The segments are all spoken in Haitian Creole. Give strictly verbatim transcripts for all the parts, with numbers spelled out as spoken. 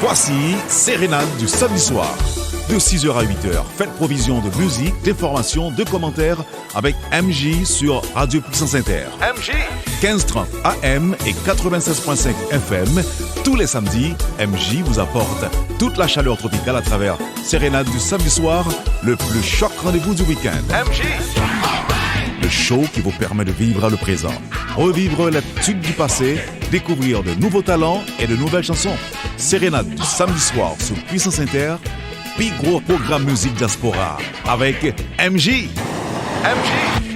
Voici Sérénade du samedi soir. De six heures à huit heures, faites provision de musique, d'informations, de commentaires avec M J sur Radio Puissance Inter. M J. Quinze trente A M et quatre-vingt-seize point cinq F M, tous les samedis, M J vous apporte toute la chaleur tropicale à travers Sérénade du samedi soir, le plus choc rendez-vous du week-end. M J. Le show qui vous permet de vivre le présent, revivre les tubes du passé, découvrir de nouveaux talents et de nouvelles chansons. Sérénade du samedi soir sur Puissance Inter, pi gwo pwogram mizik dyaspora avèk M J. M J.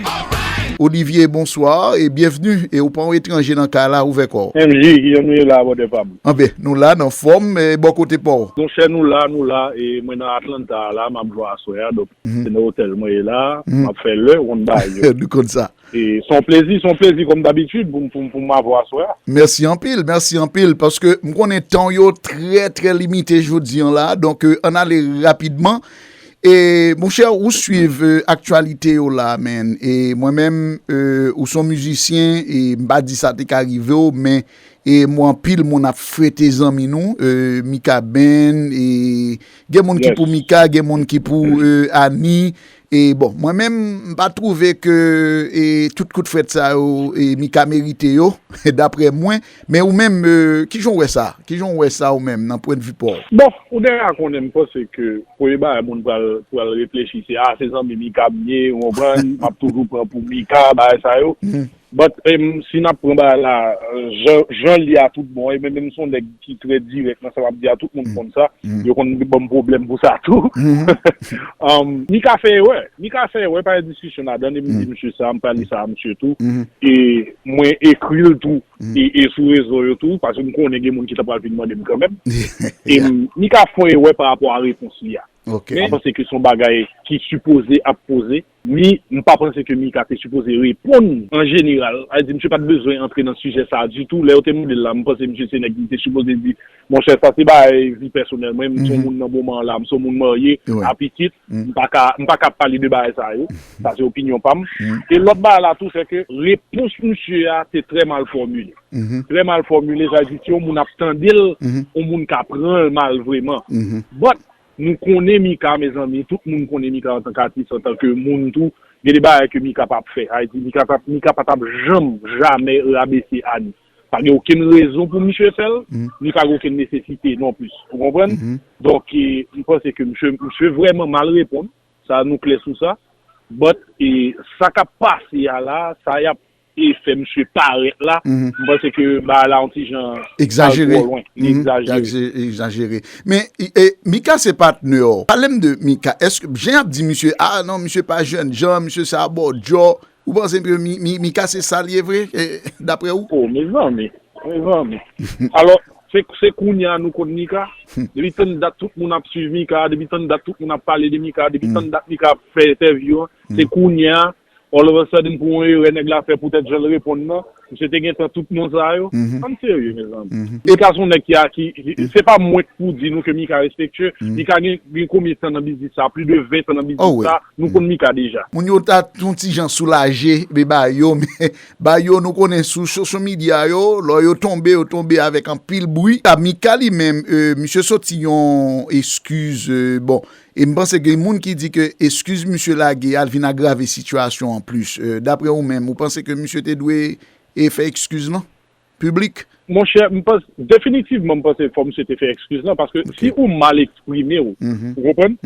Olivier, bonsoir et bienvenue. E ou pa yon etranje nan kay la, ouvè kò w. M J, kijan nou ye la, brother pa m? Anben, nou la, nan fòm, e bò kote pa w? Monchè, nou la, nou la, e mwen nan Atlanta la, m ap jwe aswè a, donk se nan otèl mwen ye la, m ap fè lè, ou konn bagay yo. Nou konn sa. E se yon plezi, se yon plezi kòm dabitid pou m, pou m, pou m avè w aswè a. Mèsi anpil, mèsi anpil, paske m konnen tan w yo trè, trè limite jodi an la, donk, e, ann ale rapidman. E, monchè, ou swiv, e, aktyalite yo la, man. E mwen menm, e, ou se yon mizisyen, e m pa di sa te ka rive w, men, e m wè anpil moun ap fwete zanmi nou, e, Mika Band, e gen moun ki pou Mika, gen moun ki pou, e, Ani. E bon, mwen menm, m pa twouve ke, e, tout kout frèt sa yo, e, Mika merite yo, daprè mwen. Men ou menm, e, kijan w wè sa? Kijan w wè sa ou menm, nan pwennvi pa w? Bon, ou deja konnen, m panse ke premye bagay moun pral, pral reflechi, se, a, se zanmi Mika m ye, ou konprann, m ap toujou pran pou Mika, bagay sa yo. But, em, si n ap pran bagay la, jan, jan l ye a tout bon, e menm, menm si yon nèg ki trè dirèk nan sa m ap di a, tout moun konn sa, yo konn ban m pwoblèm pou sa tou. Um, Mika fè erè, Mika fè erè, pa gen diskisyon ladan, e m di misye sa, m pale sa a misye tou, e mwen ekri l tou, e, e sou rezo yo tou, paske m konnen gen moun ki ta pral vin mande m kanmenm. E m, Mika fè erè pa rapò a repons li a. Ok. Men, m panse ke se yon bagay ki sipoze ap poze. Ni, m pa panse ke Mika te sipoze reponn an jeneral. Sa vle di, misye pa t bezwen antre nan sijè sa a ditou. Lè yo te mande l la, m panse misye se nèg ki te sipoze di, monchè, sa se bagay vi pèsonèl mwen, m se yon moun nan moman an la, m se yon moun marye, a pitit, m pa ka, m pa ka pale de bagay sa yo. Sa se opinyon pa m. E lòt bagay la tou, se ke repons misye a te trè mal fòmile. Trè mal fòmile, sa vle di, si yon moun ap tande l, yon moun ka pran l mal vrèman. But, nou konnen Mika, mezanmi, tout moun konnen Mika antanke atis, antanke moun tou. Gen de bagay ke Mika p ap fè. Sa vle di, Mika t ap, Mika pa t ap janm, jamè rabese Ani. Pa gen okenn rezon pou misye fè l, ni pa gen okenn nesesite non plis. Ou konprann? Donk, e, m panse ke misye, misye vrèman mal reponn. Sa, nou klè sou sa. But, e, sa k ap pase a la, sa y ap e fè misye parèt la, m panse ke bagay la yon ti jan al twò lwen. Li egzajere. Egzajere. Men, e, e, Mika se patnè w. Pale m de Mika. Èske, jan y ap di misye, a non, misye pa jènjan, misye se abòdjò. Ou panse ke Mi-, Mi-, Mika se sa l ye vre, e, daprè ou? O, mezanmi, mezanmi. Alò, se, se kounye a nou konn Mika. Depi tann dat tout moun ap swiv Mika, depi tann dat tout moun ap pale de Mika, depi tann dat Mika ap fè entèvyou an, se kounye a, all of a sudden, pou yon erè nèg la fè poutèt jan l reponn nan, misye te gentan tout non sa yo. Ann serye, mezanmi. Mika se yon nèg ki a, ki, ki, se pa mwen k pou di nou ke Mika respektye. Mika gen, gen konbyen tan nan biznis sa? Plis de ven tan nan biznis sa. Nou konn Mika deja. Moun yo ta yon ti jan soulaje, men ba yo, men ba yo, nou konnen sou social media yo, lò yo tonbe, yo tonbe avèk anpil bri. A, Mika li menm, e, misye soti yon eskiz, e, bon, e m panse gen moun ki di ke eskiz misye lage a, l vin agrave sitiyasyon an plis. E, daprè ou menm, ou panse ke misye te dwe, e, fè eskiz lan piblik? Monchè, m panse, definitivman, m panse fò misye te fè eskiz lan, paske si ou mal eksprime w, ou konprann?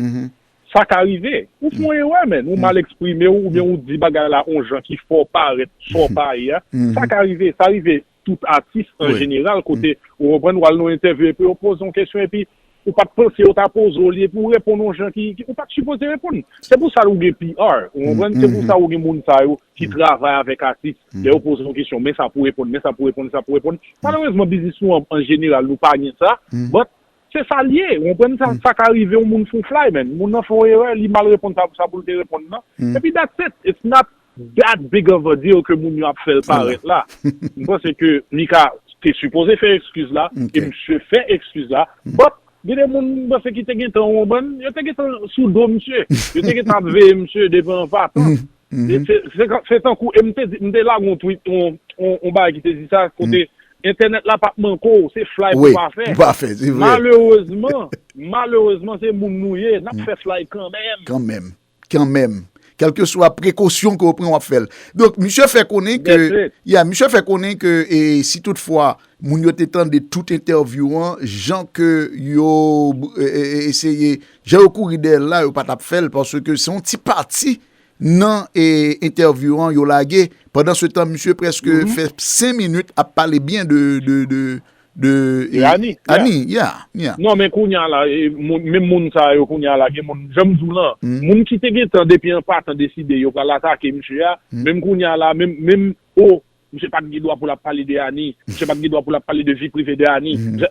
Sa ka rive. Ou fè yon erè, men. Ou mal eksprime w, oubyen ou di bagay la yon jan ki fè w parèt sa w pa ye a. Sa ka rive. Sa rive tout atis an jeneral, kote ou konprann, w al nan yon entèvyou epi yo poze yon kesyon epi ou pa t panse yo ta poze w li epi w reponn yon jan ki, ki ou pa t sipoze reponn. Se pou sa ou gen P R, ou konprann? Se pou sa ou gen moun sa yo ki travay avèk atis. Lè yo poze yon kesyon, men sa pou reponn, men sa pou reponn, sa pou reponn. Malerezman, biznis nou an, an jeneral, nou pa gen sa. But, se sa l ye, ou konprann sa? Sa ka rive yon moun fè yon fly, man. Moun nan fè yon erè, li mal reponn sa, sa pou l te reponn nan. Epi that's it. It's not that big of a deal ke moun yo ap fè l parèt la. M panse ke Mika te sipoze fè eskiz la, e misye fè eskiz la. But, gen de moun, m panse ki te gentan, ou konprann, yo te gentan sou do misye. Yo te gentan ap veye misye depi an patan. E se, se, se tankou, e m te di, m te lage yon tweet, yon, yon, yon bagay ki te di sa, kote entènèt la p ap manke w, se fly pou pa fè. Pou pa fè, se vre. Malerezman, malerezman, se moun nou ye, n ap fè fly kanmenm. Kanmenm. Kanmenm. Kèlkeswa prekosyon ke w pran, w ap fè l. Donk, misye fè konnen ke, yeah, misye fè konnen ke, e, si toutfwa moun yo te tande tout entèvyou an, jan ke yo, e, e, e, eseye, jan yo kouri dèyè l la, yo pa t ap fè l, paske se yon ti pati nan, e, entèvyou an yo lage. Pandan se tan, misye prèske fè senk minit ap pale byen de, de, de, de, e, Ani, yeah. Ani, yeah, yeah. Non, men kounye a la, e, moun, menm moun sa yo kounye a la, gen moun, jan m di w lan, moun ki te gentan depi an patan deside yo pral atake misye a, menm kounye a la, menm, menm, o, misye pa t gen dwa pou l ap pale de Ani, misye pa t gen dwa pou l ap pale de vi prive de Ani. Se,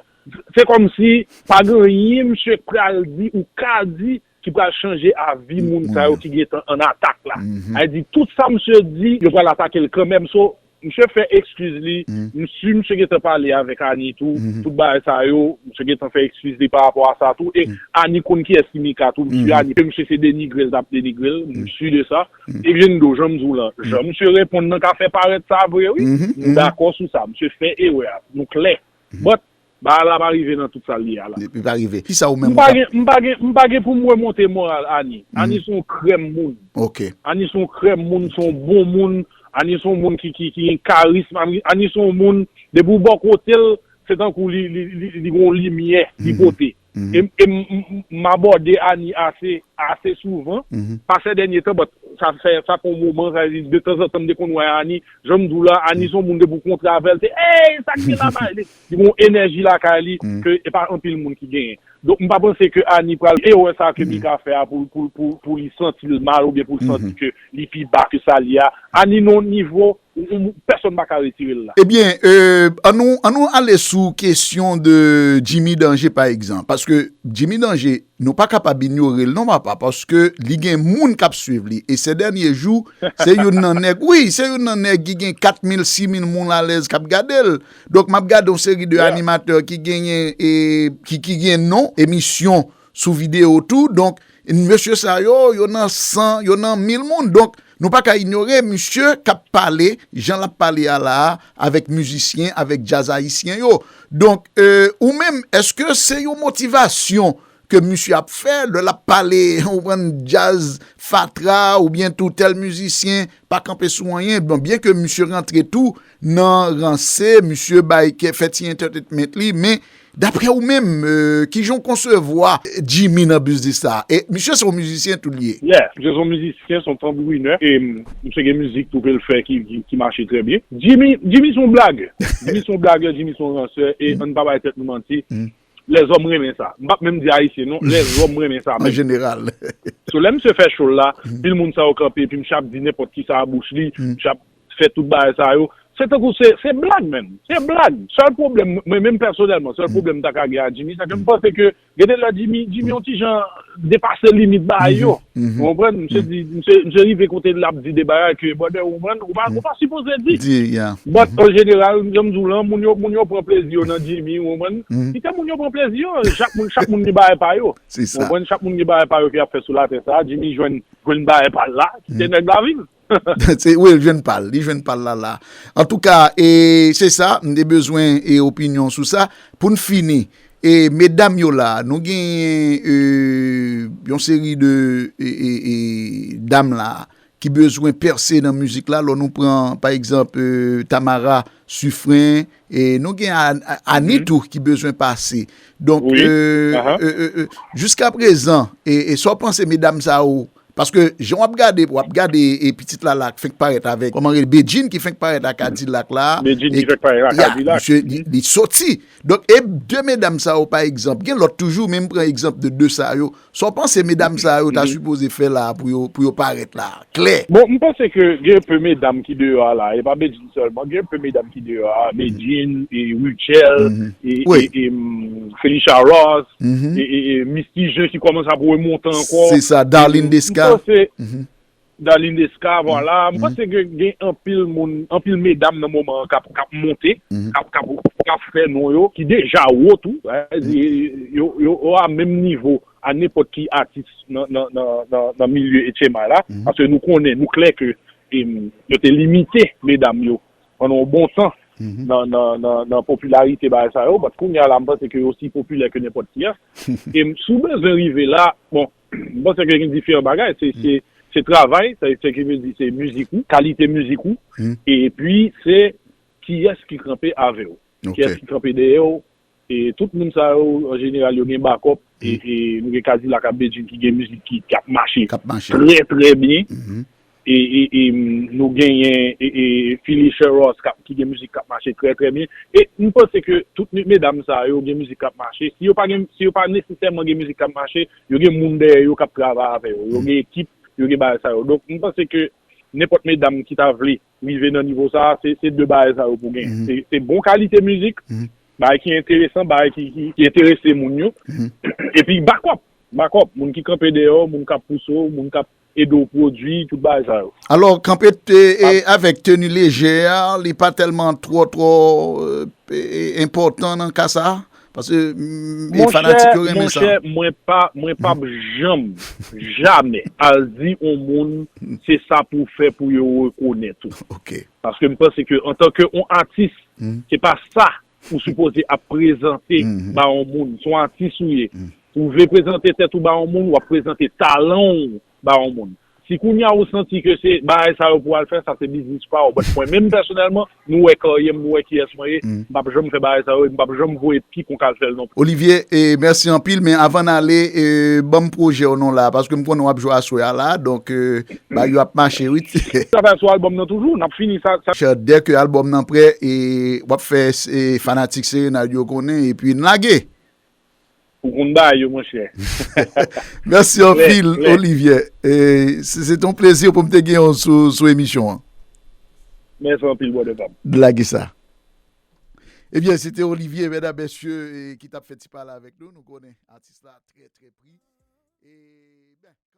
se kòmsi pa gen anyen misye pral di ou ka di ki pral chanje avi moun sa yo ki gentan an atak la. Sa vle di, tout sa misye di, yo pral atake l kanmenm. So, misye fè ekskiz li, m si misye gentan pale avèk Ani tou, tout bagay sa yo, misye gentan fè ekskiz li pa rapò a sa tou. E Ani konn kiyès ki Mika tou, m si Ani, ke misye se denigre l t ap denigre l, m si de sa. E Jendo, jan m di w lan, jan misye reponn nan ka fè parèt sa vre, wi. Nou dakò sou sa, misye fè erè a, nou klè. But, bagay la pa rive nan tout sa l ye a la. Li pa rive. Kisa ou menm ou pa gen, m pa gen, m pa gen pou m remonte moral Ani. Ani se yon krèm moun. Ok. Ani se yon krèm moun, se yon bon moun. Ani se yon moun ki, ki, ki gen karism. Ani, Ani se yon moun, depi w bò kote l, se tankou li, li, li, li gen yon limyè, li pote. E, e m, m, m abòde Ani ase, ase souvan, pa sè dènye tan, but sa fè, sa fè yon moman, sa vle di, de tanzantan, m te konn wè Ani, jan m di w la, Ani se yon moun depi w kontre avè l, se, ey, sa k gen la, ba, li, li gen yon enèji lakay li, ke e pa anpil moun ki genyen. Donk, m pa panse ke Ani pral, erè sa ke Mika fè a pou, pou, pou, pou li santi l mal, oubyen pou l santi ke li pi ba ke sa l ye a. Ani nan yon nivo, ou, ou, pèsonn pa ka retire l la. Ebyen, e, ann nou, ann nou ale sou kesyon de Jimmy Danger, pa egzanp. Paske Jimmy Danger, nou pa kapab inyore l non, papa, paske li gen moun k ap swiv li. E sè dènye jou, se youn nan nèg, wi, se youn nan nèg ki gen kat mil, sis mil moun alèz k ap gade l. Donk, m ap gade yon seri de animatè ki genyen, e, ki, ki gen non, emisyon sou videyo tou. Donk, mesye sa yo, yo nan san, yo nan mil moun. Donk, nou pa ka inyore misye k ap pale, jan l ap pale a la a, avèk mizisyen, avèk djaz ayisyen yo. Donk, e, ou menm, èske se yon motivasyon ke misye ap fè, lè l ap pale, ou konprann, djaz fatra, oubyen tou tèl mizisyen pa kanpe sou anyen? Bon, byen ke misye rantre tou nan ranse, misye bay kè, fè ti entertainment li, men daprè ou menm, e, kijan w konsevwa Jimmy nan biznis sa a? E misye se yon mizisyen tou l ye. Yeah, misye se yon mizisyen, se yon tanbourinè, e, m, misye gen mizik tou ke l fè ki, ki, ki mache trè byen. Jimmy, Jimmy se yon blagè. Jimmy se yon blagè, Jimmy se yon ransè, e ann pa bay tèt nou manti. Lèzòm renmen sa. M p ap menm di Ayisyen non, lèzòm renmen sa menm. An jeneral. So, lè misye fè show l la, pil moun sa yo kanpe, epi misye ap di nenpòt kisa a bouch li, misye ap fè tout bagay sa yo. Se tankou se, se blag, menm. Se blag. Sèl pwoblèm, mwen menm pèsonèlman, sèl pwoblèm m ta ka gen a Jimmy, se ke m panse ke, gen de lè Jimmy, Jimmy yon ti jan depase limit bagay yo. Ou konprann? Misye di, misye, misye rive kote l ap di de bagay ke, brother, ou konprann? Ou pa, ou pa sipoze di. Di, yeah. But, an jeneral, jan m di w lan, moun yo, moun yo pran plezi yo nan Jimmy, ou konprann? Kite moun yo pran plezi yo, chak moun, chak moun gen bagay pa yo. Se sa. Ou konprann? Chak moun gen bagay pa yo ke y ap fè sou latè sa a. Jimmy jwenn, jwenn bagay pa l la, kite nèg la viv. Se, wi, l jwenn pa l, li jwenn pa l la, la. Antouka, e, se sa, m te bezwen, e, opinyon sou sa. Pou n fini, e, medam yo la, nou genyen, e, yon seri de, e, e, e, dam la, ki bezwen pèse nan mizik la. Lè nou pran, pa egzanp, e, Tamara Suffren, e nou gen A-, A-, Ani tou ki bezwen pase. Donk, e, e, e, e, jiskaprezan, e, e sa w panse medam sa yo, paske jan w ap gade, w ap gade, e, pitit la la k fenk parèt avèk, kòman rele, Bedjine ki fenk parèt ak Kadilak la. Bedjine ki fenk parèt ak Kadilak. Misye, li, li soti. Donk, e de medam sa yo, pa egzanp, gen lòt toujou, men m pran egzanp de de sa yo. Sa w panse medam sa yo ta sipoze fè la pou yo, pou yo parèt la klè? Bon, m panse ke gen enpe medam ki deyò a la, e pa Bedjine sèlman, gen enpe medam ki deyò a, Bedjine, e Rutshelle, e, e, e, m, Felicia Ross, e, e, e Misty Jean ki kòmanse ap remonte ankò. Se sa, Darline Desca. M panse, Darline Desca, vwala. M panse ke gen anpil moun, anpil medam nan moman an k ap, k ap monte, k ap, k ap, k ap fè non yo, ki deja wo tou, yo, yo, yo a menm nivo a nenpòt ki atis nan, nan, nan, nan, nan milye H M I la, paske nou konnen, nou klè ke, em, yo te limite medam yo pandan yon bon tan. nan, nan, nan, nan popilarite bagay sa yo, but kounye a la, m panse ke yo osi popilè ke nenpòt kiyès. E m- si w bezwen rive la, bon, m panse ke gen diferan bagay, se, se, se travay, sa, se ki vle di, se mizik ou, kalite mizik ou, epi se kiyès ki kanpe avè w, kiyès ki kanpe dèyè w, e tout moun sa yo, an jeneral, yo gen bakòp, e, e nou gen Kadilak ap Bedjine ki gen mizik ki, ki ap mache k ap mache. Trè, trè byen. E, e, e, m, nou genyen e, e, Philly Sherross k ap- ki gen mizik k ap mache trè, trè byen. E m panse ke tout medam sa yo gen mizik k ap mache. Si yo pa gen, si yo pa nesesèman gen mizik k ap mache, yo gen moun dèyè yo k ap travay avè yo. Yo gen ekip, yo gen bagay sa yo. Donk, m panse ke nenpòt medam ki ta vle rive nan nivo sa, se, se de bagay sa yo pou gen. Se, se bon kalite mizik, bagay ki enteresan, bagay ki, ki, ki enterese moun yo. Epi bakòp, bakòp, moun ki kanpe dèyè w, moun k ap pouse w, moun k ap ede w pwodui, tout bagay sa yo. Alò, kanpe te- e, avèk teni lejè a, li pa tèlman twò, twò e, e, enpòtan nan ka sa a? Paske mm, e, fanatik yo renmen sa. Monchè, mwen pa, mwen p ap janm, jamè, al di yon moun se sa pou w fè pou yo rekonèt ou. Ok. Paske m panse ke antanke yon atis, se pa sa ou sipoze ap prezante ba yon moun. Se yon atis ou ye. Si w vle prezante tèt ou ba yon moun, w ap prezante talan w ba yon moun. Si kounye a ou santi ke se bagay sa yo pou w al fè, sa se biznis pa w. But mwen menm pèsonèlman, nou wè karyè m, nou wè kiyès mwen ye, m p ap janm fè bagay sa yo, e m p ap janm voye pikonk al fè l non plis. Olivier, e, mèsi anpil, men avan n ale, e, ban m pwojè w non la, paske m konnen w ap jwe aswè a la, donk e, bagay yo ap mache, wi. Travay sou albòm nan toujou, n ap fini sa. sa. Chè, dè ke albòm nan prè, e, w ap fè e, fanatik Serenad yo konnen, epi n lage. Ou konn bagay yo, monchè. Mèsi anpil, Olivier. E, se se te yon plezi pou m te gen w sou, sou emisyon an. Mèsi anpil, brother pam. Lage sa. Ebyen, se te Olivier, medam, mesye, e, ki t ap fè ti pale avèk nou. Nou konnen atis la trè, trè pri. E, ben,